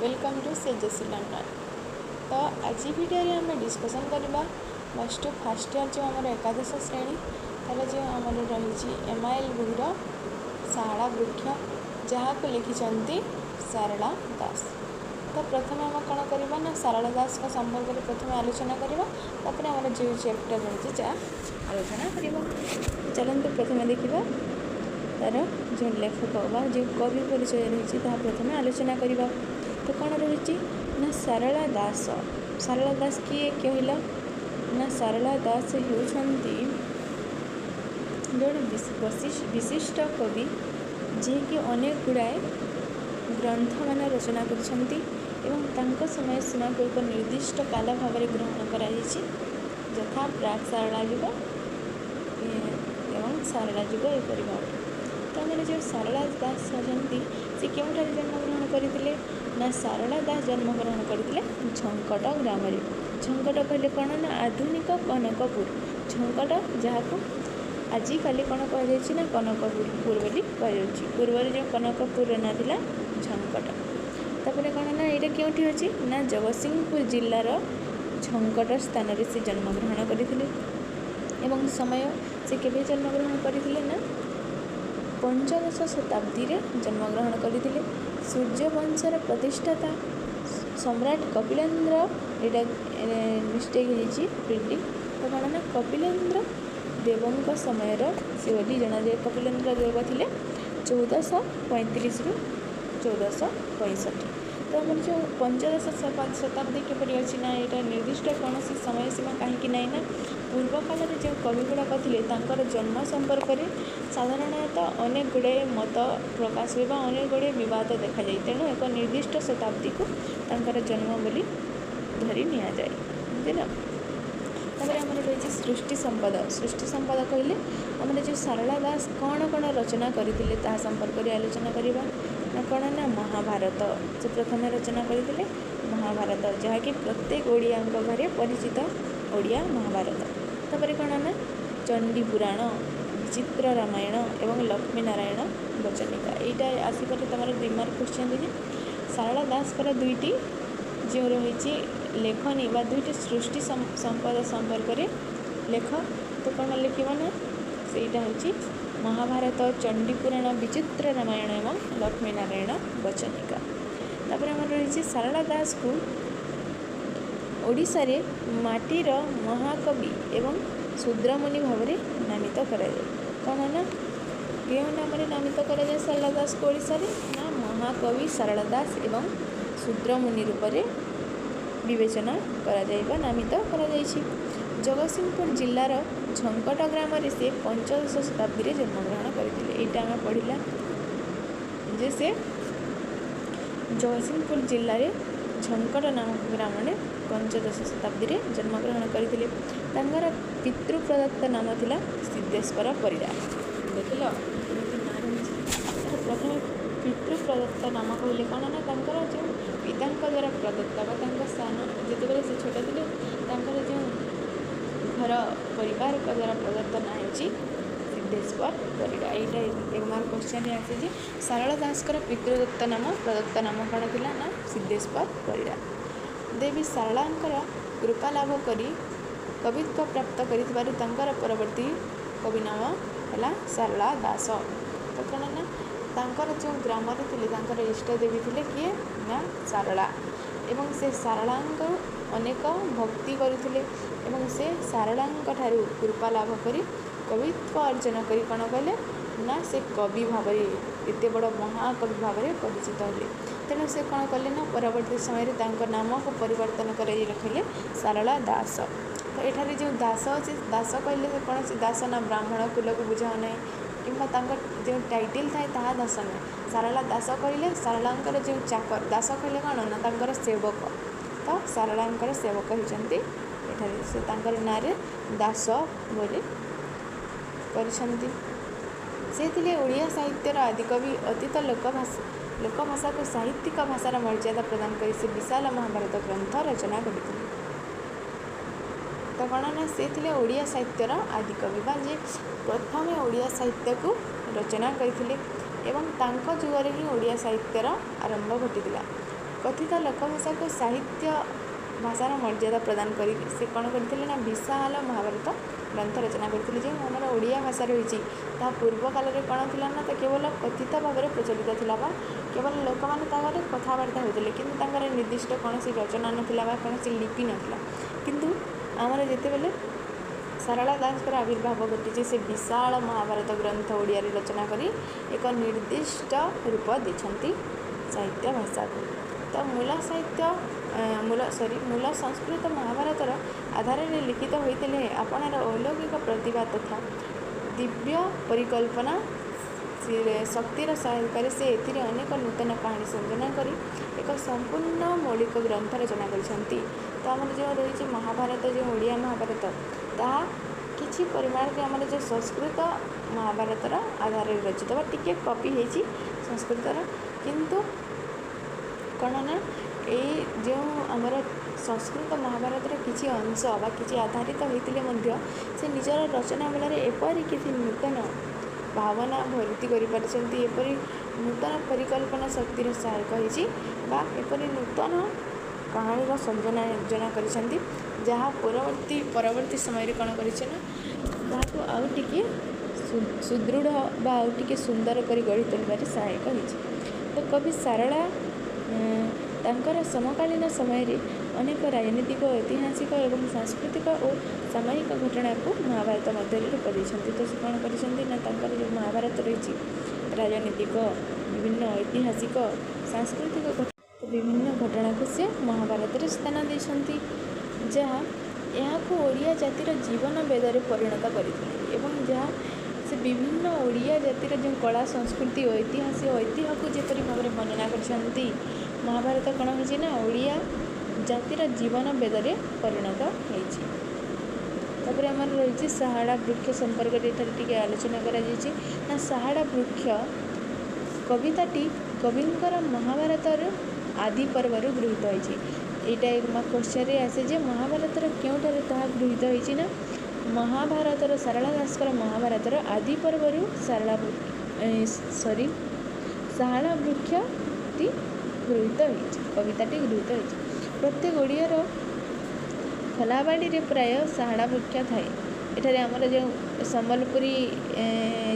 Welcome to ସେଜେସି London. ତ ଆଜି ଭିଡ଼ିଓରେ ଆମେ ଡିସ୍କସନ୍ କରିବା ପ୍ଲସ୍ 2 ଫାର୍ଷ୍ଟ ଇୟର୍, ଯେଉଁ ଆମର ଏକାଦଶ ଶ୍ରେଣୀ, ତା'ର ଯେଉଁ ଆମର ରହିଛି ଏମ୍ଆଇଏଲ୍ ବହିର ଶାରଳା ବୃକ୍ଷ, ଯାହାକୁ ଲେଖିଛନ୍ତି ସାରଳା ଦାସ। ତ ପ୍ରଥମେ ଆମେ କ'ଣ କରିବା ନା ସାରଳା ଦାସଙ୍କ ସମ୍ପର୍କରେ ପ୍ରଥମେ ଆଲୋଚନା କରିବା, ତାପରେ ଆମର ଯେଉଁ ଚାପ୍ଟର ରହିଛି ଯାହା ଆଲୋଚନା କରିବା। ଚାଲନ୍ତୁ ପ୍ରଥମେ ଦେଖିବା, ତା'ର ଯେଉଁ ଲେଖକ ବା ଯେଉଁ କବି ପରିଚୟ ରହିଛି ତାହା ପ୍ରଥମେ ଆଲୋଚନା କରିବା। ତ କ'ଣ ରହିଛି ନା ସାରଳା ଦାସ। ସାରଳା ଦାସ କିଏ କହିଲ ନା ସାରଳା ଦାସ ହେଉଛନ୍ତି ଜଣେ ବିଶିଷ୍ଟ କବି, ଯିଏକି ଅନେକ ଗୁଡ଼ାଏ ଗ୍ରନ୍ଥମାନ ରଚନା କରିଛନ୍ତି ଏବଂ ତାଙ୍କ ସମୟ ସୀମାକୁ ଏକ ନିର୍ଦ୍ଦିଷ୍ଟ କାଳ ଭାବରେ ଗ୍ରହଣ କରାଯାଇଛି, ଯଥା ପ୍ରାକ୍ ସାରଳା ଯୁଗ ଏବଂ ସାରଳା ଯୁଗ, ଏପରି ଭାବରେ। ତ ଆମର ଯେଉଁ ସାରଳା ଦାସ ଅଛନ୍ତି, ସେ କେଉଁଠାରେ ଜନ୍ମଗ୍ରହଣ କରିଥିଲେ ନା ସାରଳା ଦାସ ଜନ୍ମଗ୍ରହଣ କରିଥିଲେ ଝଙ୍କଟ ଗ୍ରାମରେ। ଝଙ୍କଟ କହିଲେ କ'ଣ ନା ଆଧୁନିକ କନକପୁର। ଝଙ୍କଟ, ଯାହାକୁ ଆଜିକାଲି କ'ଣ କୁହାଯାଉଛି ନା କନକପୁର ବୋଲି କୁହାଯାଉଛି। ପୂର୍ବରେ ଯେଉଁ କନକପୁରର ନାଁ ଥିଲା ଝଙ୍କଟ। ତାପରେ କ'ଣ ନା ଏଇଟା କେଉଁଠି ଅଛି ନା ଜଗତସିଂହପୁର ଜିଲ୍ଲାର ଝଙ୍କଟ ସ୍ଥାନରେ ସେ ଜନ୍ମଗ୍ରହଣ କରିଥିଲେ। ଏବଂ ସମୟ, ସେ କେବେ ଜନ୍ମଗ୍ରହଣ କରିଥିଲେ ନା ପଞ୍ଚଦଶ ଶତାବ୍ଦୀରେ ଜନ୍ମଗ୍ରହଣ କରିଥିଲେ। ସୂର୍ଯ୍ୟବଂଶର ପ୍ରତିଷ୍ଠାତା ସମ୍ରାଟ କପିଳେନ୍ଦ୍ର, ଏଇଟା ମିଷ୍ଟେକ୍ ହେଇଯାଇଛି ପ୍ରିଣ୍ଟିଂ, ତ କ'ଣ ନା କପିଳେନ୍ଦ୍ର ଦେବଙ୍କ ସମୟର ସେ ବୋଲି ଜଣାଯାଏ। କପିଳେନ୍ଦ୍ର ଦେବ ଥିଲେ 1435ରୁ 1465। ତ ଆମର ଯେଉଁ ପଞ୍ଚଦଶ ଶତାବ୍ଦୀ କିପରି ଅଛି ନା ଏଇଟା ନିର୍ଦ୍ଦିଷ୍ଟ କୌଣସି ସମୟ ସୀମା କାହିଁକି ନାହିଁ ନା ପୂର୍ବ କାଳରେ ଯେଉଁ କବି ଗୁଡ଼ାକ ଥିଲେ, ତାଙ୍କର ଜନ୍ମ ସମ୍ପର୍କରେ ସାଧାରଣତଃ ଅନେକ ଗୁଡ଼ିଏ ମତ ପ୍ରକାଶ ହୁଏ ବା ଅନେକ ଗୁଡ଼ିଏ ବିବାଦ ଦେଖାଯାଏ। ତେଣୁ ଏକ ନିର୍ଦ୍ଦିଷ୍ଟ ଶତାବ୍ଦୀକୁ ତାଙ୍କର ଜନ୍ମ ବୋଲି ଧରି ନିଆଯାଏ, ବୁଝିଲ? ତାପରେ ଆମର ରହିଛି ସୃଷ୍ଟି ସମ୍ପଦ। ସୃଷ୍ଟି ସମ୍ପଦ କହିଲେ ଆମର ଯେଉଁ ସାରଳା ଦାସ କ'ଣ କ'ଣ ରଚନା କରିଥିଲେ ତାହା ସମ୍ପର୍କରେ ଆଲୋଚନା କରିବା। ନା କ'ଣ ନା ମହାଭାରତ। ସେ ପ୍ରଥମେ ରଚନା କରିଥିଲେ ମହାଭାରତ, ଯାହାକି ପ୍ରତ୍ୟେକ ଓଡ଼ିଆଙ୍କ ଘରେ ପରିଚିତ ଓଡ଼ିଆ ମହାଭାରତ। ତାପରେ କ'ଣ ନା ଚଣ୍ଡୀ ପୁରାଣ, ବିଚିତ୍ର ରାମାୟଣ ଏବଂ ଲକ୍ଷ୍ମୀ ନାରାୟଣ ବଚନିକା। ଏଇଟା ଆସିପାରେ ତୁମର 2 ମାର୍କ କ୍ୱେଶ୍ଚନ୍ ଯେ ସାରଳା ଦାସଙ୍କର ଦୁଇଟି ଯେଉଁ ରହିଛି ଲେଖନୀ ବା ଦୁଇଟି ସୃଷ୍ଟି ସମ୍ପଦ ସମ୍ପର୍କରେ ଲେଖ। ତ କ'ଣ ଲେଖିବ ନା ସେଇଟା ହେଉଛି ମହାଭାରତ, ଚଣ୍ଡୀ ପୁରାଣ, ବିଚିତ୍ର ରାମାୟଣ ଏବଂ ଲକ୍ଷ୍ମୀ ନାରାୟଣ ବଚନିକା। ତାପରେ ଆମର ରହିଛି ସାରଳା ଦାସକୁ ଓଡ଼ିଶାରେ ମାଟିର ମହାକବି ଏବଂ ଶୂଦ୍ରମୁନି ଭାବରେ ନାମିତ କରାଯାଏ। କ'ଣ ନା କେଉଁ ନାମରେ ନାମିତ କରାଯାଏ ସାରଳା ଦାସକୁ ଓଡ଼ିଶାରେ ନା ମହାକବି ସାରଳା ଦାସ ଏବଂ ଶୂଦ୍ରମୁନି ରୂପରେ ବିବେଚନା କରାଯାଏ ବା ନାମିତ କରାଯାଇଛି। ଜଗତସିଂହପୁର ଜିଲ୍ଲାର ଝଙ୍କଟ ଗ୍ରାମରେ ସେ ପଞ୍ଚଦଶ ଶତାବ୍ଦୀରେ ଜନ୍ମଗ୍ରହଣ କରିଥିଲେ। ଏଇଟା ଆମେ ପଢ଼ିଲା ଯେ ସେ ଜଗତସିଂହପୁର ଜିଲ୍ଲାରେ ଝଙ୍କଟ ନାମକ ଗ୍ରାମରେ ପଞ୍ଚଦଶ ଶତାବ୍ଦୀରେ ଜନ୍ମଗ୍ରହଣ କରିଥିଲେ। ତାଙ୍କର ପିତୃ ପ୍ରଦତ୍ତ ନାମ ଥିଲା ସିଦ୍ଧେଶ୍ୱର ପରିଡ଼ା। ଦେଖିଲ କେମିତି ନାଁ ରହିଛି ତାର? ପ୍ରଥମେ ପିତୃ ପ୍ରଦତ୍ତ ନାମ କହିଲେ କ'ଣ ନା ତାଙ୍କର ଯେଉଁ ପିତାଙ୍କ ଦ୍ୱାରା ପ୍ରଦତ୍ତ ବା ତାଙ୍କ ସାନ ଯେତେବେଳେ ସେ ଛୋଟ ଥିଲେ, ତାଙ୍କର ଯେଉଁ ଘର ପରିବାରଙ୍କ ଦ୍ୱାରା ପ୍ରଦତ୍ତ ନାଁ ହେଉଛି ସିଦ୍ଧେଶ୍ୱର ପରିଡ଼ା। ଏଇଟା 1 ମାର୍କ କ୍ୱେଶ୍ଚନରେ ଆସିଛି, ସାରଳା ଦାସଙ୍କର ପିତୃଦତ୍ତ ନାମ, ପ୍ରଦତ୍ତ ନାମ କ'ଣ ଥିଲା ନା ସିଦ୍ଧେଶ୍ୱର ପରିଡ଼ା। ଦେବୀ ସାରଳାଙ୍କର କୃପା ଲାଭ କରି କବିତ୍ୱ ପ୍ରାପ୍ତ କରିଥିବାରୁ ତାଙ୍କର ପରବର୍ତ୍ତୀ କବି ନାମ ହେଲା ସାରଳା ଦାସ। ତ କ'ଣ ନା ତାଙ୍କର ଯେଉଁ ଗ୍ରାମରେ ଥିଲେ, ତାଙ୍କର ଇଷ୍ଟ ଦେବୀ ଥିଲେ କିଏ ନା ସାରଳା, ଏବଂ ସେ ସାରଳାଙ୍କୁ ଅନେକ ଭକ୍ତି କରୁଥିଲେ ଏବଂ ସେ ସାରଳାଙ୍କ ଠାରୁ କୃପା ଲାଭ କରି କବିତ୍ୱ ଅର୍ଜନ କରି କ'ଣ କଲେ ନା ସେ କବି ଭାବରେ, ଏତେ ବଡ଼ ମହାକବି ଭାବରେ ପରିଚିତ ହେଲେ। ତେଣୁ ସେ କ'ଣ କଲେ ନା ପରବର୍ତ୍ତୀ ସମୟରେ ତାଙ୍କ ନାମକୁ ପରିବର୍ତ୍ତନ କରାଇ ରଖିଲେ ସାରଳା ଦାସ। ତ ଏଠାରେ ଯେଉଁ ଦାସ ଅଛି, ଦାସ କହିଲେ କୌଣସି ଦାସ ନା ବ୍ରାହ୍ମଣ କୁଲକୁ ବୁଝାଉ ନାହିଁ କିମ୍ବା ତାଙ୍କ ଯେଉଁ ଟାଇଟେଲ୍ ଥାଏ ତାହା ଦାସ ନୁହେଁ। ସାରଳା ଦାସ କହିଲେ ସାରଳାଙ୍କର ଯେଉଁ ଚାକର, ଦାସ କହିଲେ କ'ଣ ନା ତାଙ୍କର ସେବକ। ତ ସାରଳାଙ୍କର ସେବକ ହେଉଛନ୍ତି ଏଠାରେ, ସେ ତାଙ୍କର ନାଁରେ ଦାସ ବୋଲି କରିଛନ୍ତି। ସେ ଥିଲେ ଓଡ଼ିଆ ସାହିତ୍ୟର ଆଦିକବି। ଅତୀତ ଲୋକଭାଷାକୁ ସାହିତ୍ୟିକ ଭାଷାର ମର୍ଯ୍ୟାଦା ପ୍ରଦାନ କରି ସେ ବିଶାଳ ମହାଭାରତ ଗ୍ରନ୍ଥ ରଚନା କରିଥିଲେ। ତ କ'ଣ ନା ସେ ଥିଲେ ଓଡ଼ିଆ ସାହିତ୍ୟର ଆଦିକବି ବା ଯିଏ ପ୍ରଥମେ ଓଡ଼ିଆ ସାହିତ୍ୟକୁ ରଚନା କରିଥିଲେ ଏବଂ ତାଙ୍କ ଯୁଗରେ ହିଁ ଓଡ଼ିଆ ସାହିତ୍ୟର ଆରମ୍ଭ ଘଟିଥିଲା। କଥିତ ଲୋକଭାଷାକୁ ସାହିତ୍ୟ ଭାଷାର ମର୍ଯ୍ୟାଦା ପ୍ରଦାନ କରି ସେ କ'ଣ କରିଥିଲେ ନା ବିଶାଳ ମହାଭାରତ ଗ୍ରନ୍ଥ ରଚନା କରିଥିଲେ। ଯେଉଁ ଆମର ଓଡ଼ିଆ ଭାଷା ରହିଛି, ତାହା ପୂର୍ବ କାଳରେ କ'ଣ ଥିଲା ନା ତା କେବଳ କଥିତ ଭାବରେ ପ୍ରଚଳିତ ଥିଲା ବା କେବଳ ଲୋକମାନେ ତାଙ୍କର କଥାବାର୍ତ୍ତା ହେଉଥିଲେ, କିନ୍ତୁ ତାଙ୍କର ନିର୍ଦ୍ଦିଷ୍ଟ କୌଣସି ରଚନା ନଥିଲା ବା କୌଣସି ଲିପି ନଥିଲା। କିନ୍ତୁ ଆମର ଯେତେବେଳେ ସାରଳା ଦାସଙ୍କର ଆବିର୍ଭାବ ଘଟିଛି, ସେ ବିଶାଳ ମହାଭାରତ ଗ୍ରନ୍ଥ ଓଡ଼ିଆରେ ରଚନା କରି ଏକ ନିର୍ଦ୍ଦିଷ୍ଟ ରୂପ ଦେଇଛନ୍ତି ସାହିତ୍ୟ ଭାଷାକୁ। ତ ମୂଳ ସାହିତ୍ୟ ମୂଳ ସରି ମୂଳ ସଂସ୍କୃତ ମହାଭାରତର ଆଧାରରେ ଲିଖିତ ହୋଇଥିଲେ, ଆପଣାର ଅଲୌକିକ ପ୍ରତିଭା ତଥା ଦିବ୍ୟ ପରିକଳ୍ପନା ଶକ୍ତିର ସହାୟତାରେ ସେ ଏଥିରେ ଅନେକ ନୂତନ କାହାଣୀ ସଂଯୋଜନା କରି ଏକ ସମ୍ପୂର୍ଣ୍ଣ ମୌଳିକ ଗ୍ରନ୍ଥ ରଚନା କରିଛନ୍ତି। ତ ଆମର ଯେଉଁ ରହିଛି ମହାଭାରତ, ଯେଉଁ ଓଡ଼ିଆ ମହାଭାରତ, ତାହା କିଛି ପରିମାଣରେ ଆମର ଯେଉଁ ସଂସ୍କୃତ ମହାଭାରତର ଆଧାରରେ ରଚିତ ବା ଟିକେ କପି ହେଇଛି ସଂସ୍କୃତର। କିନ୍ତୁ କ'ଣ ନା ଏଇ ଯେଉଁ ଆମର ସଂସ୍କୃତ ମହାଭାରତର କିଛି ଅଂଶ ବା କିଛି ଆଧାରିତ ହୋଇଥିଲେ ମଧ୍ୟ ସେ ନିଜର ରଚନା ବେଳରେ ଏପରି କିଛି ନୂତନ ଭାବନା ଭର୍ତ୍ତି କରିପାରିଛନ୍ତି, ଏପରି ନୂତନ ପରିକଳ୍ପନା ଶକ୍ତିର ସହାୟକ ହେଇଛି ବା ଏପରି ନୂତନ କାହାଣୀର ସଂଯୋଜନା କରିଛନ୍ତି, ଯାହା ପରବର୍ତ୍ତୀ ସମୟରେ କ'ଣ କରିଛି ନା ତାହାକୁ ଆଉ ଟିକିଏ ସୁଦୃଢ଼ ବା ଆଉ ଟିକେ ସୁନ୍ଦର କରି ଗଢ଼ି ତୋଳିବାରେ ସହାୟକ ହେଇଛି। ତ କବି ସାରଳା ତାଙ୍କର ସମକାଳୀନ ସମୟରେ ଅନେକ ରାଜନୈତିକ, ଐତିହାସିକ ଏବଂ ସାଂସ୍କୃତିକ ଓ ସାମାଜିକ ଘଟଣାକୁ ମହାଭାରତ ମଧ୍ୟରେ ରୂପ ଦେଇଛନ୍ତି। ତ ସେ କ'ଣ କରିଛନ୍ତି ନା ତାଙ୍କର ଯେଉଁ ମହାଭାରତ ରହିଛି, ରାଜନୈତିକ, ବିଭିନ୍ନ ଐତିହାସିକ, ସାଂସ୍କୃତିକ ବିଭିନ୍ନ ଘଟଣାକୁ ସେ ମହାଭାରତରେ ସ୍ଥାନ ଦେଇଛନ୍ତି, ଯାହା ଏହାକୁ ଓଡ଼ିଆ ଜାତିର ଜୀବନ ବେଦରେ ପରିଣତ କରିଥିଲେ ଏବଂ ଯାହା ସେ ବିଭିନ୍ନ ଓଡ଼ିଆ ଜାତିର ଯେଉଁ କଳା, ସଂସ୍କୃତି, ଐତିହାସିକ ଐତିହ୍ୟକୁ ଯେପରି ଭାବରେ ବର୍ଣ୍ଣନା କରିଛନ୍ତି, ମହାଭାରତ କ'ଣ ହେଇଛି ନା ଓଡ଼ିଆ ଜାତିର ଜୀବନ ବେଦରେ ପରିଣତ ହେଇଛି। ତାପରେ ଆମର ରହିଛି ସାହାଡ଼ା ବୃକ୍ଷ ସମ୍ପର୍କରେ ଏଠାରେ ଟିକେ ଆଲୋଚନା କରାଯାଇଛି ନା ସାହାଡ଼ା ବୃକ୍ଷ କବିତାଟି କବିଙ୍କର ମହାଭାରତର ଆଦି ପର୍ବରୁ ଗୃହୀତ ହୋଇଛି। ଏଇଟା କ୍ୱେଶ୍ଚନରେ ଆସେ ଯେ ମହାଭାରତର କେଉଁଠାରେ ତାହା ଗୃହୀତ ହୋଇଛି ନା ମହାଭାରତର ସାରଳା ଦାସଙ୍କର ମହାଭାରତର ଆଦି ପର୍ବରୁ ସାରଳା ସରି ସାହାଡ଼ା ବୃକ୍ଷଟି ଗୃହୀତ ହୋଇଛି, କବିତାଟି ଗୃହୀତ ହୋଇଛି। ପ୍ରତ୍ୟେକ ଓଡ଼ିଆର ଖଲାବାଡ଼ିରେ ପ୍ରାୟ ସାହାଡ଼ା ବୃକ୍ଷ ଥାଏ। ଏଠାରେ ଆମର ଯେଉଁ ସମ୍ବଲପୁରୀ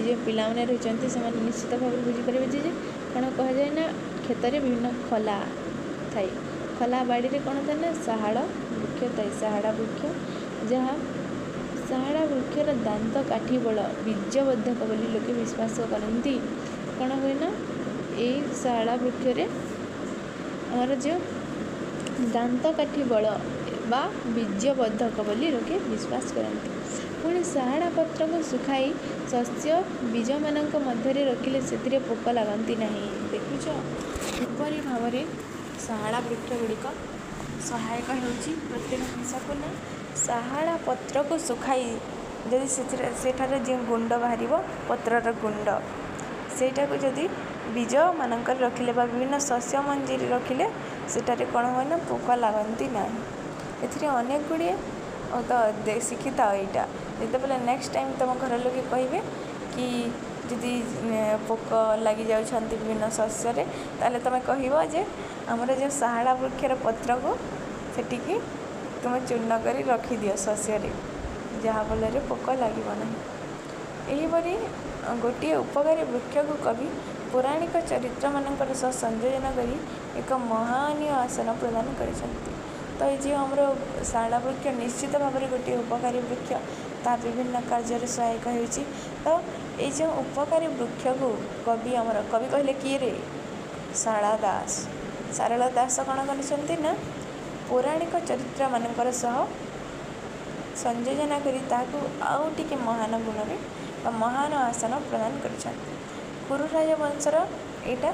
ଯେଉଁ ପିଲାମାନେ ରହିଛନ୍ତି, ସେମାନେ ନିଶ୍ଚିତ ଭାବରେ ବୁଝିପାରିବେ ଯେ କ'ଣ କୁହାଯାଏ ନା କ୍ଷେତରେ ବିଭିନ୍ନ ଖଲା ଥାଏ, ଖଲା ବାଡ଼ିରେ କ'ଣ ଥାଏ ନା ସାହାଡ଼ ବୃକ୍ଷ ଥାଏ। ସାହାଡ଼ା ବୃକ୍ଷ ଯାହା ସାହାଡ଼ା ବୃକ୍ଷର ଦାନ୍ତ କାଠି ବଳ ବୀର୍ଯ୍ୟବର୍ଦ୍ଧକ ବୋଲି ଲୋକେ ବିଶ୍ୱାସ କରନ୍ତି। କ'ଣ ହୁଏ ନା ଏଇ ଶାହାଡ଼ା ବୃକ୍ଷରେ ଆମର ଯେଉଁ ଦାନ୍ତ କାଠି ବଳ ବା ବୀର୍ଯ୍ୟବର୍ଦ୍ଧକ ବୋଲି ଲୋକେ ବିଶ୍ୱାସ କରନ୍ତି। ପୁଣି ସାହାଡ଼ା ପତ୍ରକୁ ଶୁଖାଇ ଶସ୍ୟ ବୀଜମାନଙ୍କ ମଧ୍ୟରେ ରଖିଲେ ସେଥିରେ ପୋକ ଲାଗନ୍ତି ନାହିଁ। ଦେଖୁଛ କିପରି ଭାବରେ ସାହାଡ଼ା ବୃକ୍ଷ ଗୁଡ଼ିକ ସହାୟକ ହେଉଛି ପ୍ରତ୍ୟେକ ମଣିଷକୁ ନା ସାହାଡ଼ା ପତ୍ରକୁ ଶୁଖାଇ ଯଦି ସେଥିରେ ସେଠାରେ ଯେଉଁ ଗୁଣ୍ଡ ବାହାରିବ, ପତ୍ରର ଗୁଣ୍ଡ, ସେଇଟାକୁ ଯଦି ବୀଜମାନଙ୍କରେ ରଖିଲେ ବା ବିଭିନ୍ନ ଶସ୍ୟ ମଞ୍ଜିରେ ରଖିଲେ ସେଠାରେ କ'ଣ ହୁଏ ନା ପୋକ ଲାଗନ୍ତି ନାହିଁ। ଏଥିରେ ଅନେକ ଗୁଡ଼ିଏ ତ ଶିଖିଥାଅ ଏଇଟା, ଯେତେବେଳେ ନେକ୍ସଟ ଟାଇମ୍ ତୁମ ଘର ଲୋକେ କହିବେ କି ଯଦି ପୋକ ଲାଗିଯାଉଛନ୍ତି ବିଭିନ୍ନ ଶସ୍ୟରେ, ତାହେଲେ ତୁମେ କହିବ ଯେ ଆମର ଯେଉଁ ସାହାଡ଼ା ବୃକ୍ଷର ପତ୍ରକୁ ସେଠିକି ତୁମେ ଚୂର୍ଣ୍ଣ କରି ରଖିଦିଅ ଶସ୍ୟରେ, ଯାହାଫଳରେ ପୋକ ଲାଗିବ ନାହିଁ। ଏହିପରି ଗୋଟିଏ ଉପକାରୀ ବୃକ୍ଷକୁ କବି ପୌରାଣିକ ଚରିତ୍ରମାନଙ୍କର ସହ ସଂଯୋଜନା କରି ଏକ ମହାନୀୟ ଆସନ ପ୍ରଦାନ କରିଛନ୍ତି। ତ ଏଇ ଯେଉଁ ଆମର ଶାଳ ବୃକ୍ଷ ନିଶ୍ଚିତ ଭାବରେ ଗୋଟିଏ ଉପକାରୀ ବୃକ୍ଷ, ତାହା ବିଭିନ୍ନ କାର୍ଯ୍ୟରେ ସହାୟକ ହେଉଛି। ତ ଏଇ ଯେଉଁ ଉପକାରୀ ବୃକ୍ଷକୁ କବି ଆମର, କବି କହିଲେ କିଏ ରେ? ଶାରଳା ଦାସ। ଶାରଳା ଦାସ କ'ଣ କରିଛନ୍ତି ନା ପୌରାଣିକ ଚରିତ୍ରମାନଙ୍କର ସହ ସଂଯୋଜନା କରି ତାହାକୁ ଆଉ ଟିକେ ମହାନ ଗୁଣରେ ବା ମହାନ ଆସନ ପ୍ରଦାନ କରିଛନ୍ତି। କୁରୁ ରାଜବଂଶର ଏଇଟା।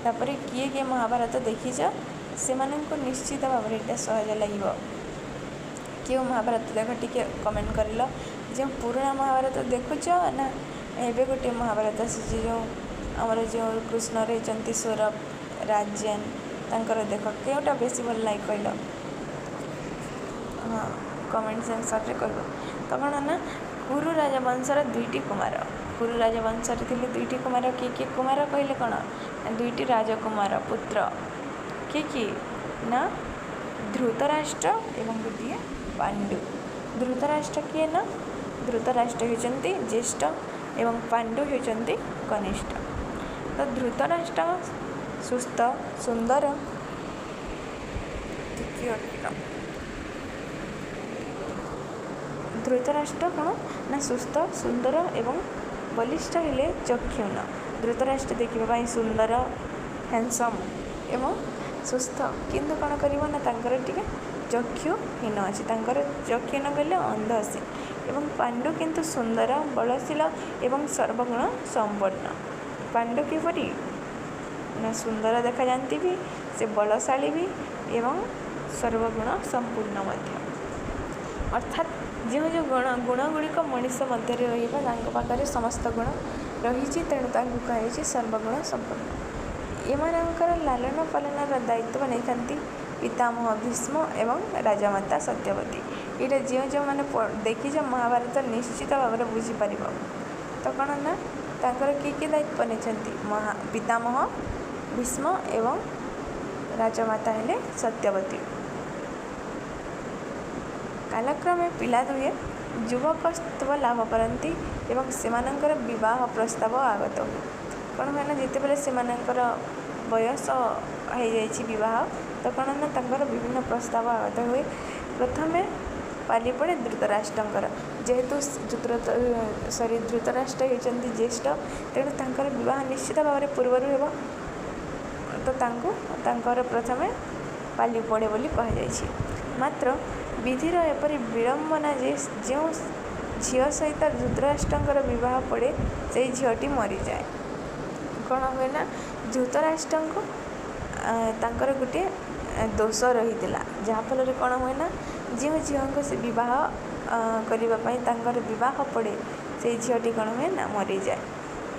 ତାପରେ କିଏ କିଏ ମହାଭାରତ ଦେଖିଛ, ସେମାନଙ୍କୁ ନିଶ୍ଚିତ ଭାବରେ ଏଇଟା ସହଜ ଲାଗିବ। କେଉଁ ମହାଭାରତ ଦେଖ ଟିକେ କମେଣ୍ଟ କରିଲ। ଯେଉଁ ପୁରୁଣା ମହାଭାରତ ଦେଖୁଛ ନା ଏବେ ଗୋଟିଏ ମହାଭାରତ ଆସିଛି, ଯେଉଁ ଆମର ଯେଉଁ କୃଷ୍ଣ ରହିଛନ୍ତି ସୌରଭ ରାଜେନ, ତାଙ୍କର ଦେଖ, କେଉଁଟା ବେଶୀ ଭଲ ଲାଗେ କହିଲ? ହଁ, କମେଣ୍ଟ ସେକ୍ସନରେ କହିବ। ତ କ'ଣ ନା କୁରୁ ରାଜବଂଶର ଦୁଇଟି କୁମାର, କୁରୁ ରାଜବଂଶରେ ଥିଲେ ଦୁଇଟି କୁମାର। କିଏ କିଏ? କୁମାର କହିଲେ କ'ଣ? ଦୁଇଟି ରାଜକୁମାର ପୁତ୍ର। କିଏ କିଏ ନା ଧୃତରାଷ୍ଟ୍ର ଏବଂ ଗୋଟିଏ ପାଣ୍ଡୁ। ଧୃତରାଷ୍ଟ୍ର କିଏ ନା ଧୃତରାଷ୍ଟ୍ର ହେଉଛନ୍ତି ଜ୍ୟେଷ୍ଠ ଏବଂ ପାଣ୍ଡୁ ହେଉଛନ୍ତି କନିଷ୍ଠ। ତ ଧୃତରାଷ୍ଟ୍ର ସୁସ୍ଥ ସୁନ୍ଦର, ଧୃତରାଷ୍ଟ୍ର କ'ଣ ନା ସୁସ୍ଥ ସୁନ୍ଦର ଏବଂ ବଳିଷ୍ଠ, ହେଲେ ଚକ୍ଷୁହୀନ। ଧୃତରାଷ୍ଟ୍ର ଦେଖିବା ପାଇଁ ସୁନ୍ଦର, ହ୍ୟାଣ୍ଡସମ୍ ଏବଂ ସୁସ୍ଥ, କିନ୍ତୁ କ'ଣ କରିବ ନା ତାଙ୍କର ଟିକେ ଚକ୍ଷୁହୀନ ଅଛି। ତାଙ୍କର ଚକ୍ଷୁହୀନ କହିଲେ ଅନ୍ଧ ସେ। ଏବଂ ପାଣ୍ଡୁ କିନ୍ତୁ ସୁନ୍ଦର, ବଳଶୀଳ ଏବଂ ସର୍ବଗୁଣ ସମ୍ପନ୍ନ। ପାଣ୍ଡୁ କିପରି ନା ସୁନ୍ଦର ଦେଖାଯାଆନ୍ତି ବି, ସେ ବଳଶାଳୀ ବି ଏବଂ ସର୍ବଗୁଣ ସମ୍ପୂର୍ଣ୍ଣ ମଧ୍ୟ। ଅର୍ଥାତ୍ ଯେଉଁ ଯେଉଁ ଗୁଣ ଗୁଡ଼ିକ ମଣିଷ ମଧ୍ୟରେ ରହିବ, ତାଙ୍କ ପାଖରେ ସମସ୍ତ ଗୁଣ ରହିଛି, ତେଣୁ ତାଙ୍କୁ କୁହାଯାଇଛି ସର୍ବଗୁଣ ସମ୍ପନ୍ନ। ଏମାନଙ୍କର ଲାଳନ ପାଳନର ଦାୟିତ୍ୱ ନେଇଥାନ୍ତି ପିତାମହ ଭୀଷ୍ମ ଏବଂ ରାଜାମାତା ସତ୍ୟବତୀ। ଏଇଟା ଯେଉଁ ଯେଉଁମାନେ ଦେଖିଛ ମହାଭାରତ ନିଶ୍ଚିତ ଭାବରେ ବୁଝିପାରିବ। ତ କ'ଣ ନା ତାଙ୍କର କିଏ କିଏ ଦାୟିତ୍ୱ ନେଇଛନ୍ତି? ମହା ପିତାମହ ଭୀଷ୍ମ ଏବଂ ରାଜମାତା ହେଲେ ସତ୍ୟବତୀ। କାଳକ୍ରମେ ପିଲା ଦୁହେଁ ଯୁବକତ୍ୱ ଲାଭ କରନ୍ତି ଏବଂ ସେମାନଙ୍କର ବିବାହ ପ୍ରସ୍ତାବ ଆଗତ ହୁଏ। କ'ଣ ହୁଏ ନା ଯେତେବେଳେ ସେମାନଙ୍କର ବୟସ ହେଇଯାଇଛି ବିବାହ, ତ କ'ଣ ନା ତାଙ୍କର ବିଭିନ୍ନ ପ୍ରସ୍ତାବ ଆଗତ ହୁଏ। ପ୍ରଥମେ ପାଲି ପଡ଼େ ଧୃତରାଷ୍ଟ୍ରଙ୍କର। ଯେହେତୁ ଧୃତରାଷ୍ଟ୍ର ହେଉଛନ୍ତି ଜ୍ୟେଷ୍ଠ, ତେଣୁ ତାଙ୍କର ବିବାହ ନିଶ୍ଚିତ ଭାବରେ ପୂର୍ବରୁ ହେବ। ତ ତାଙ୍କୁ ତାଙ୍କର ପ୍ରଥମେ ପାଲି ପଡ଼େ ବୋଲି କୁହାଯାଇଛି। ମାତ୍ର ବିଧିର ଏପରି ବିଡ଼ମ୍ବନା ଯେ ଯେଉଁ ଝିଅ ସହିତ ଧୃତରାଷ୍ଟ୍ରଙ୍କର ବିବାହ ପଡ଼େ, ସେଇ ଝିଅଟି ମରିଯାଏ। କ'ଣ ହୁଏ ନା ଧୃତରାଷ୍ଟ୍ରଙ୍କୁ ତାଙ୍କର ଗୋଟିଏ ଦୋଷ ରହିଥିଲା, ଯାହାଫଳରେ କ'ଣ ହୁଏ ନା ଯେଉଁ ଝିଅଙ୍କୁ ସେ ବିବାହ କରିବା ପାଇଁ ତାଙ୍କର ବିବାହ ପଡ଼େ, ସେଇ ଝିଅଟି କ'ଣ ହୁଏ ନା ମରିଯାଏ।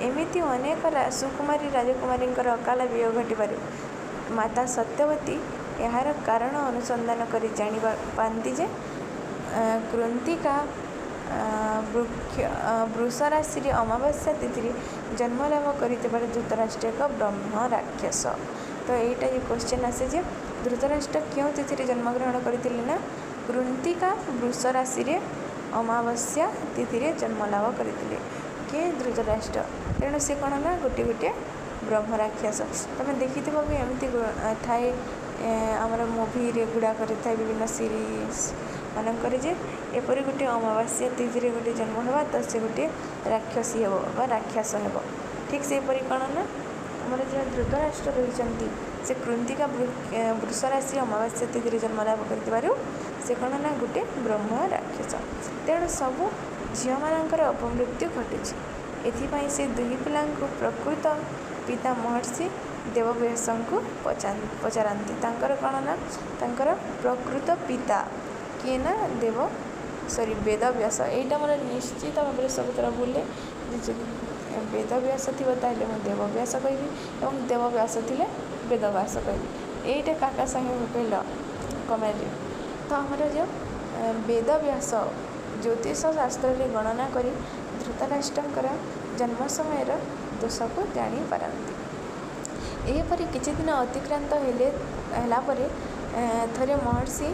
ଏମିତି ଅନେକ ସୁକୁମାରୀ ରାଜକୁମାରୀଙ୍କର ଅକାଳ ବିୟୋଗ ଘଟିବାରୁ ମାତା ସତ୍ୟବତୀ ଏହାର କାରଣ ଅନୁସନ୍ଧାନ କରି ଜାଣିବା ପାଆନ୍ତି ଯେ କୃନ୍ତିକା ବୃକ୍ଷ ବୃଷ ରାଶିରେ ଅମାବାସ୍ୟା ତିଥିରେ ଜନ୍ମଲାଭ କରିଥିବାରୁ ଧୃତରାଷ୍ଟ୍ର ଏକ ବ୍ରହ୍ମ ରାକ୍ଷସ। ତ ଏଇଟା ଯେ କ୍ୱେଶ୍ଚନ୍ ଆସେ ଯେ ଧୃତରାଷ୍ଟ୍ର କେଉଁ ତିଥିରେ ଜନ୍ମଗ୍ରହଣ କରିଥିଲେ ନା କୃନ୍ତିକା ବୃଷ ରାଶିରେ ଅମାବାସ୍ୟା ତିଥିରେ ଜନ୍ମଲାଭ କରିଥିଲେ। କିଏ? ଧୃତରାଷ୍ଟ୍ର। ତେଣୁ ସେ କ'ଣ ନା ଗୋଟିଏ ଗୋଟିଏ ବ୍ରହ୍ମ ରାକ୍ଷସ। ତମେ ଦେଖିଥିବ ବି, ଏମିତି ଥାଏ ଆମର ମୁଭିରେ ଗୁଡ଼ାକରେ ଥାଏ, ବିଭିନ୍ନ ସିରିଜ୍ ମାନଙ୍କରେ ଯେ ଏପରି ଗୋଟିଏ ଅମାବାସ୍ୟା ତିଥିରେ ଗୋଟିଏ ଜନ୍ମ ହେବା ତ ସେ ଗୋଟିଏ ରାକ୍ଷସୀ ହେବ ବା ରାକ୍ଷସ ହେବ। ଠିକ୍ ସେହିପରି କ'ଣ ନା ଆମର ଯେଉଁ ଧୃତରାଷ୍ଟ୍ର ରହିଛନ୍ତି, ସେ କୃନ୍ତିକା ବୃଷ ରାଶି ଅମାବାସ୍ୟା ତିଥିରେ ଜନ୍ମ ଲାଭ କରିଥିବାରୁ ସେ କ'ଣ ନା ଗୋଟିଏ ବ୍ରହ୍ମ ରାକ୍ଷସ। ତେଣୁ ସବୁ ଝିଅମାନଙ୍କର ଅପମୃତ୍ୟୁ ଘଟୁଛି। ଏଥିପାଇଁ ସେ ଦୁଇ ପିଲାଙ୍କୁ ପ୍ରକୃତ ପିତା ମହର୍ଷି ଦେବବ୍ୟାସଙ୍କୁ ପଚାରନ୍ତି। ତାଙ୍କର କ'ଣ ନା ତାଙ୍କର ପ୍ରକୃତ ପିତା କିଏ ନା ଦେବ ସରି ବେଦବ୍ୟାସ। ଏଇଟା ମୋର ନିଶ୍ଚିତ ଭାବରେ ସବୁଥର ଭୁଲେ ଯେ ଯଦି ବେଦବ୍ୟାସ ଥିବ ତାହେଲେ ମୁଁ ଦେବବ୍ୟାସ କହିବି ଏବଂ ଦେବବ୍ୟାସ ଥିଲେ ବେଦବ୍ୟାସ କହିବି। ଏଇଟା କାକା ସାଙ୍ଗେ କହିଲ କମେଣ୍ଟରେ। ତ ଆମର ଯେଉଁ ବେଦବ୍ୟାସ ଜ୍ୟୋତିଷ ଶାସ୍ତ୍ରରେ ଗଣନା କରି ଧୃତରାଷ୍ଟ୍ରଙ୍କର ଜନ୍ମ ସମୟର ଦୋଷକୁ ଜାଣିପାରନ୍ତି। ଏହିପରି କିଛି ଦିନ ଅତିକ୍ରାନ୍ତ ହେଲେ ହେଲା ପରେ ଥରେ ମହର୍ଷି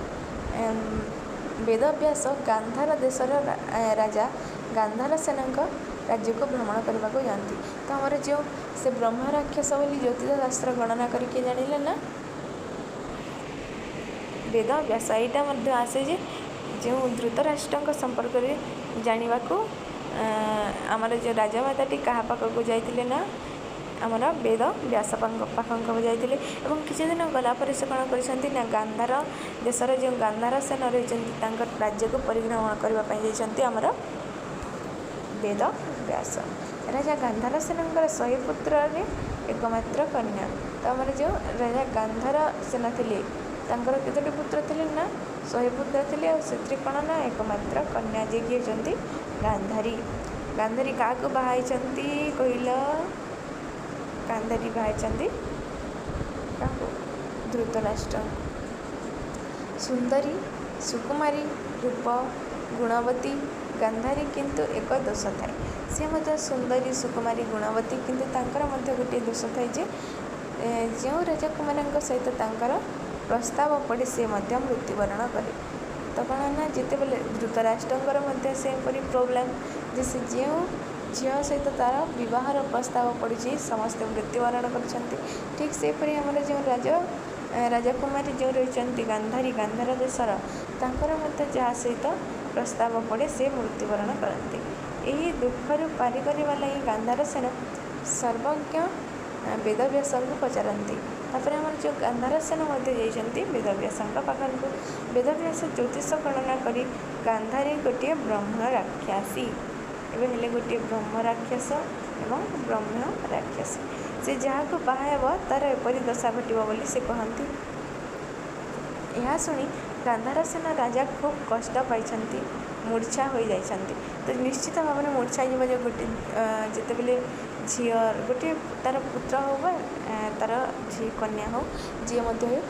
ବେଦବ୍ୟାସ ଗାନ୍ଧାର ଦେଶର ରାଜା ଗାନ୍ଧାର ସେନଙ୍କ ରାଜ୍ୟକୁ ଭ୍ରମଣ କରିବାକୁ ଯାଆନ୍ତି। ତ ଆମର ଯେଉଁ ସେ ବ୍ରହ୍ମ ରାକ୍ଷସ ବୋଲି ଜ୍ୟୋତିଷ ଶାସ୍ତ୍ର ଗଣନା କରିକି ଜାଣିଲେ ନା ବେଦବ୍ୟାସ। ଏଇଟା ମଧ୍ୟ ଆସେ ଯେ ଯେଉଁ ଧୃତରାଷ୍ଟ୍ରଙ୍କ ସମ୍ପର୍କରେ ଜାଣିବାକୁ ଆମର ଯେଉଁ ରାଜାମାତାଟି କାହା ପାଖକୁ ଯାଇଥିଲେ ନା ଆମର ବେଦ ବ୍ୟାସ ପାଖକୁ ଯାଇଥିଲେ। ଏବଂ କିଛି ଦିନ ଗଲା ପରେ ସେ କ'ଣ କରିଛନ୍ତି ନା ଗାନ୍ଧାର ଦେଶର ଯେଉଁ ଗାନ୍ଧାର ସେନ ରହିଛନ୍ତି, ତାଙ୍କ ରାଜ୍ୟକୁ ପରିଭ୍ରମଣ କରିବା ପାଇଁ ଯାଇଛନ୍ତି ଆମର ବେଦ ବ୍ୟାସ। ରାଜା ଗାନ୍ଧାର ସେନଙ୍କର 100 ପୁତ୍ରରେ ଏକମାତ୍ର କନ୍ୟା। ତ ଆମର ଯେଉଁ ରାଜା ଗାନ୍ଧାର ସେନ ଥିଲେ, ତାଙ୍କର କେତୋଟି ପୁତ୍ର ଥିଲେ ନା 100 ପୁତ୍ର ଥିଲେ, ଆଉ ସେଥିରେ କ'ଣ ନା ଏକମାତ୍ର କନ୍ୟା ଯିଏକି ହେଉଛନ୍ତି ଗାନ୍ଧାରୀ। ଗାନ୍ଧାରୀ କାହାକୁ ବାହା ହେଇଛନ୍ତି କହିଲ? ଗାନ୍ଧାରୀ ବାହା ହେଇଛନ୍ତି କାହାକୁ? ଧୃତରାଷ୍ଟ୍ରଙ୍କୁ। ସୁନ୍ଦରୀ ସୁକୁମାରୀ ରୂପ ଗୁଣବତୀ ଗାନ୍ଧାରୀ, କିନ୍ତୁ ଏକ ଦୋଷ ଥାଏ। ସେ ମଧ୍ୟ ସୁନ୍ଦରୀ ସୁକୁମାରୀ ଗୁଣବତୀ, କିନ୍ତୁ ତାଙ୍କର ମଧ୍ୟ ଗୋଟିଏ ଦୋଷ ଥାଏ ଯେ ଯେଉଁ ରାଜକୁମାରଙ୍କ ସହିତ ତାଙ୍କର ପ୍ରସ୍ତାବ ପଡ଼େ ସେ ମଧ୍ୟ ମୃତ୍ୟୁବରଣ କରେ। ତ କ'ଣ ନା ଯେତେବେଳେ ଧୃତରାଷ୍ଟ୍ରଙ୍କର ମଧ୍ୟ ସେପରି ପ୍ରୋବ୍ଲେମ୍ ଯେ ସେ ଯେଉଁ ଝିଅ ସହିତ ତା'ର ବିବାହର ପ୍ରସ୍ତାବ ପଡ଼ୁଛି ସମସ୍ତେ ମୃତ୍ୟୁବରଣ କରୁଛନ୍ତି। ଠିକ୍ ସେହିପରି ଆମର ଯେଉଁ ରାଜକୁମାରୀ ଯେଉଁ ରହିଛନ୍ତି ଗାନ୍ଧାରୀ, ଗାନ୍ଧାର ଦେଶର, ତାଙ୍କର ମଧ୍ୟ ଯାହା ସହିତ ପ୍ରସ୍ତାବ ପଡ଼େ ସେ ମୃତ୍ୟୁବରଣ କରନ୍ତି। ଏହି ଦୁଃଖରୁ ପାରି କରିବା ଲାଗି ଗାନ୍ଧାର ସେନ ସର୍ବଜ୍ଞ ବେଦବ୍ୟାସଙ୍କୁ ପଚାରନ୍ତି। ତାପରେ ଆମର ଯେଉଁ ଗାନ୍ଧାର ସେନ ମଧ୍ୟ ଯାଇଛନ୍ତି ବେଦବ୍ୟାସଙ୍କ ପାଖକୁ। ବେଦବ୍ୟାସ ଜ୍ୟୋତିଷ ଗଣନା କରି ଗାନ୍ଧାରୀ ଗୋଟିଏ ବ୍ରହ୍ମ ରାକ୍ଷସୀ, ଏବେ ହେଲେ ଗୋଟିଏ ବ୍ରହ୍ମ ରାକ୍ଷସ ଏବଂ ବ୍ରହ୍ମ ରାକ୍ଷସୀ, ସେ ଯାହାକୁ ବାହା ହେବ ତା'ର ଏପରି ଦଶା ଘଟିବ ବୋଲି ସେ କହନ୍ତି। ଏହା ଶୁଣି ଗାନ୍ଧାର ସେନ ରାଜା ଖୁବ୍ କଷ୍ଟ ପାଇଛନ୍ତି, ମୂର୍ଚ୍ଛା ହୋଇଯାଇଛନ୍ତି। ତ ନିଶ୍ଚିତ ଭାବରେ ମୂର୍ଚ୍ଛା ହେଇଯିବ ଯେ ଗୋଟେ ଯେତେବେଳେ ଝିଅ ଗୋଟିଏ ତା'ର ପୁତ୍ର ହେଉ ବା ତା'ର ଝିଅ କନ୍ୟା ହେଉ ଯିଏ ମଧ୍ୟ ହେଉ,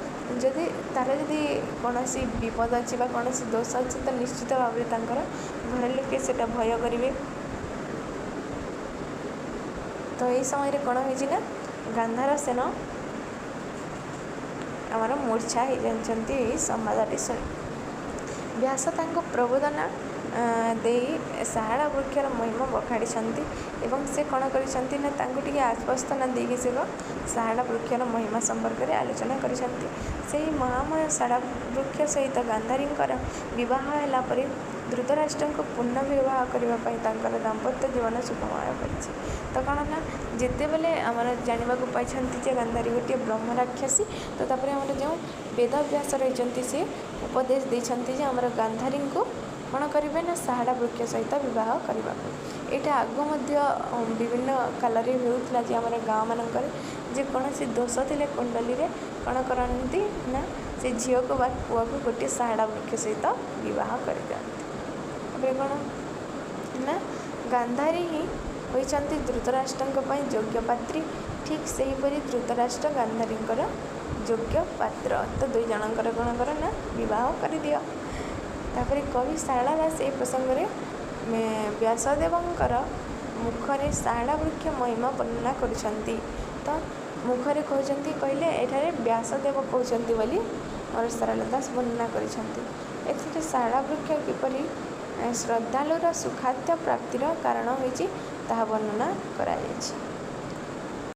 ଯଦି ତା'ର ଯଦି କୌଣସି ବିପଦ ଅଛି ବା କୌଣସି ଦୋଷ ଅଛି ତ ନିଶ୍ଚିତ ଭାବରେ ତାଙ୍କର ଘର ଲୋକେ ସେଇଟା ଭୟ କରିବେ। ତ ଏହି ସମୟରେ କ'ଣ ହେଇଛି ନା ଗାନ୍ଧାର ସେନ ଆମର ମୂର୍ଚ୍ଛା ହେଇଯାଇଛନ୍ତି ଏହି ସମ୍ବାଦଟି ଶୁଣି। ବ୍ୟାସ ତାଙ୍କୁ ପ୍ରବୋଧନା ଦେଇ ଶାହାଡ଼ା ବୃକ୍ଷର ମହିମା ବଖାଣିଛନ୍ତି ଏବଂ ସେ କ'ଣ କରିଛନ୍ତି ନା ତାଙ୍କୁ ଟିକେ ଆଶ୍ୱସ୍ତନା ଦେଇକି ସେ ଶାହାଡ଼ା ବୃକ୍ଷର ମହିମା ସମ୍ପର୍କରେ ଆଲୋଚନା କରିଛନ୍ତି। ସେହି ମହାମୟ ଶାହାଡ଼ା ବୃକ୍ଷ ସହିତ ଗାନ୍ଧାରୀଙ୍କର ବିବାହ ହେଲା ପରେ ଧୃତରାଷ୍ଟ୍ରଙ୍କୁ ପୁନଃ ବିବାହ କରିବା ପାଇଁ ତାଙ୍କର ଦାମ୍ପତ୍ୟ ଜୀବନ ସୁଖମୟ କରିଛି। ତ କ'ଣ ନା ଯେତେବେଳେ ଆମର ଜାଣିବାକୁ ପାଇଛନ୍ତି ଯେ ଗାନ୍ଧାରୀ ଗୋଟିଏ ବ୍ରହ୍ମ ରାକ୍ଷସୀ, ତ ତାପରେ ଆମର ଯେଉଁ ବେଦବ୍ୟାସ ରହିଛନ୍ତି ସେ ଉପଦେଶ ଦେଇଛନ୍ତି ଯେ ଆମର ଗାନ୍ଧାରୀଙ୍କୁ କ'ଣ କରିବେ ନା ଶାହାଡ଼ା ବୃକ୍ଷ ସହିତ ବିବାହ କରିବାକୁ। ଏଇଟା ଆଗ ମଧ୍ୟ ବିଭିନ୍ନ କାଳରେ ହେଉଥିଲା ଯେ ଆମର ଗାଁମାନଙ୍କରେ ଯେକୌଣସି ଦୋଷ ଥିଲେ କୁଣ୍ଡଲୀରେ କ'ଣ କରନ୍ତି ନା ସେ ଝିଅକୁ ବା ପୁଅକୁ ଗୋଟିଏ ଶାହାଡ଼ା ବୃକ୍ଷ ସହିତ ବିବାହ କରିଦିଅନ୍ତି। ତାପରେ କ'ଣ ନା ଗାନ୍ଧାରୀ ହିଁ ହୋଇଛନ୍ତି ଧୃତରାଷ୍ଟ୍ରଙ୍କ ପାଇଁ ଯୋଗ୍ୟ ପାତ୍ରୀ, ଠିକ୍ ସେହିପରି ଧୃତରାଷ୍ଟ୍ର ଗାନ୍ଧାରୀଙ୍କର ଯୋଗ୍ୟ ପାତ୍ର। ତ ଦୁଇ ଜଣଙ୍କର କ'ଣ କର ନା ବିବାହ କରିଦିଅ। ତାପରେ କବି ଶାରଳା ଦାସ ଏହି ପ୍ରସଙ୍ଗରେ ବ୍ୟାସଦେବଙ୍କର ମୁଖରେ ଶାହାଡ଼ା ବୃକ୍ଷ ମହିମା ବର୍ଣ୍ଣନା କରୁଛନ୍ତି। ତ ମୁଖରେ କହୁଛନ୍ତି କହିଲେ ଏଠାରେ ବ୍ୟାସଦେବ କହୁଛନ୍ତି ବୋଲି ଆମର ଶାରଳା ଦାସ ବର୍ଣ୍ଣନା କରିଛନ୍ତି। ଏଥିରେ ଶାହାଡ଼ା ବୃକ୍ଷ କିପରି ଶ୍ରଦ୍ଧାଳୁର ସୁଖାଦ୍ୟ ପ୍ରାପ୍ତିର କାରଣ ହୋଇଛି ତାହା ବର୍ଣ୍ଣନା କରାଯାଇଛି।